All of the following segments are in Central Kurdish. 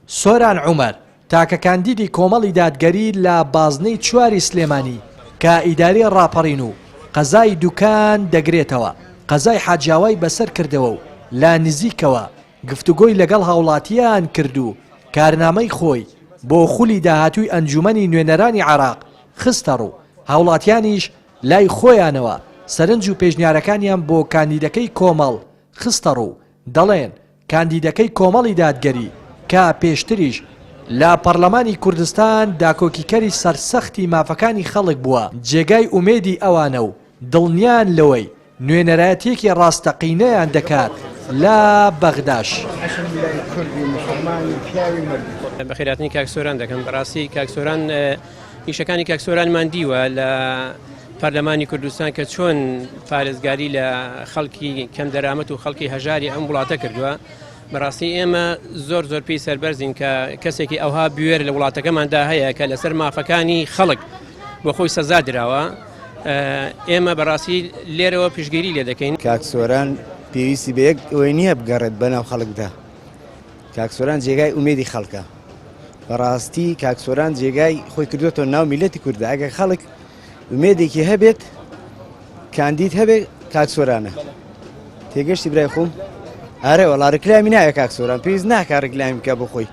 سۆران عومەر، تاکە کاندیدی کۆمەڵی دادگەری لە بازنەی چواری سلێمانی کە ئیدارەی ڕاپەڕین و قەزای دوکان دەگرێتەوە، قەزای حاجیاوای بەسەر کردەوە و لە نزیکەوە گفتوگۆی لەگەڵ هاوڵاتیان کرد و کارنامەی خۆی بۆ خولی داهاتووی ئەنجومەنی نوێنەرانی عێراق خستەڕوو، هاوڵاتیانیش لای خۆیانەوە سەرنج و پێشنیارەکانیان بۆ کاندیدەکەی کۆمەڵ خستەڕوو، دەڵێن کاندیدەکەی کۆمەڵی دادگەری کە پێشتریش لە پەڕلەمانی کوردستان داکۆکیکەری سەرسەختی مافەکانی خەڵک بووە، جێگای ئومێدی ئەوانە و دڵنیان لەوەی نوێنەرایەتیەکی ڕاستەقینەیان دەکات لە بەغداش. بەخێرهاتنی کاک سۆران دەکەم، بەڕاستی کاک سۆران ئیشەکانی کاک سۆرانمان دیوە لە پەرلەمانی کوردستان کە چۆن پارێزگاری لە خەڵکی کەم دەرامەت و خەڵکی هەژاری ئەم وڵاتە کردووە بەڕاستی ئێمە زۆر زۆر پێی سەربەرزین کە کەسێکی ئەوها بوێر لە وڵاتەکەماندا هەیە کە لەسەر مافەکانی خەڵک بۆ خۆی سەزا دراوە ئێمە بەڕاستی لێرەوە پشگیری لێ دەکەین. کاک سۆران پێویستی بە یەک ئەوەی نییە بگەڕێت بەناو خەڵکدا کاک سۆران جێگای ئومێدی خەڵکە بەڕاستی کاک سۆران جێگای خۆی کردوێتەوە ناو میلەتی کوردە ئەگەر خەڵک ئومێدێکی هەبێت کاندید هەبێت کاک سۆرانە تێگەشتی برای خۆم ئارێ وەڵا ڕکلامی نایە کاک سۆران پێویست ناکا ڕکلامی بکە بۆ خۆی.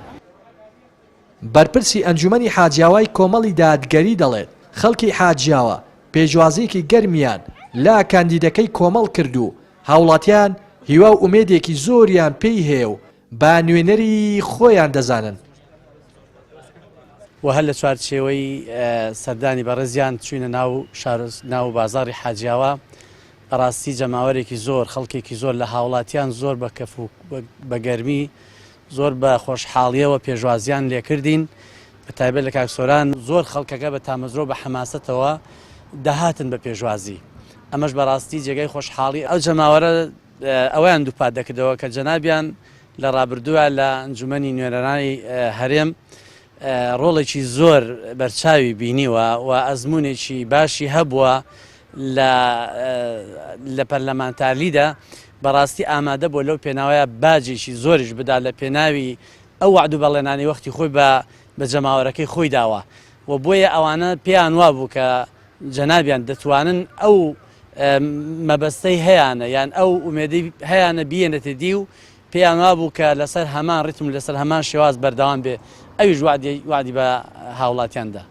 بەرپرسی ئەنجومەنی حاجیاوای کۆمەڵی دادگەری دەڵێت، خەڵکی حاجیاوا پێشوازییەکی گەرمیان لە کاندیدەکەی کۆمەڵ کرد و هاوڵاتیان هیوا و ئومێدێکی زۆریان پێی هەیە و بە نوێنەری خۆیان دەزانن. و هەر لە چوارچێوەی سەردانی بەڕێزیان چووینە ناو شار ناو بازاڕی حاجیاوا، بەڕاستی جەماوەرێکی زۆر، خەڵکێکی زۆر لە هاوڵاتیان زۆر بە کەف و بە گەرمی، زۆر بە خۆشحاڵییەوە پێشوازییان لێکردین، بە تایبەت لە کاک سۆران، زۆر خەڵکەکە بە تامەزرۆ بە حەماسەتەوە دەهاتن بە پێشوازی، ئەمەش بەڕاستی جێگای خۆشحاڵی ئەو جەماوەرە ئەوەیان دووپات دەکردەوە کە جەنابیان لە ڕابردووە لە ئەنجومەنی نوێنەرانی هەرێم ڕۆڵێکی زۆر بەرچاوی بینیوە و ئەزموونێکی باشی هەبووە لە لە پەرلەمانتاریدا بەڕاستی ئامادە بووە لەو پێناوەیە باجێکی زۆریش بدات لە پێناوی ئەو وەعد و بەڵێنانەی وەختی خۆی بە بە جەماوەرەکەی خۆی داوە و بۆیە ئەوانە پێیان وابوو کە جەنابیان دەتوانن ئەو مەبەستەی هەیانە یان ئەو ئومێدەی هەیانە بیەنێتە دی و پێیان وابوو کە لەسەر هەمان ڕیتم و لەسەر هەمان شێواز بەردەوام بێ ئەویش وەعدی وەعدی بە هاوڵاتیان دا.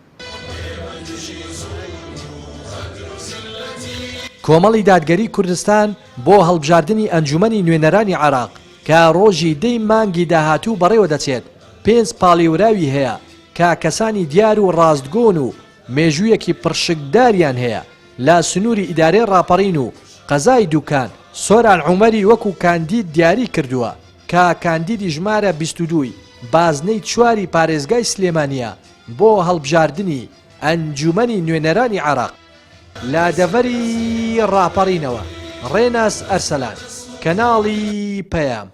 کۆمەڵی دادگەری کوردستان بۆ هەڵبژاردنی ئەنجومەنی نوێنەرانی عێراق کە ڕۆژی دەی مانگی داهاتوو بەڕێوەدەچێت، پێنج پاڵێوراوی هەیە کە کەسانی دیار و ڕاستگۆن و مێژوویەکی پڕشنگداریان هەیە لە سنووری ئیدارەی ڕاپەڕین و قەزای دوکان، سۆران عومەری وەکو کاندید دیاری کردووە کە کاندیدی ژمارە 22 ی بازنەی چواری پارێزگای سلێمانییە بۆ هەڵبژاردنی ئەنجومەنی نوێنەرانی عێراق. لە دەڤەری ڕاپەڕینەوە، ڕێناس ئەرسەلان، کەناڵی پەیام.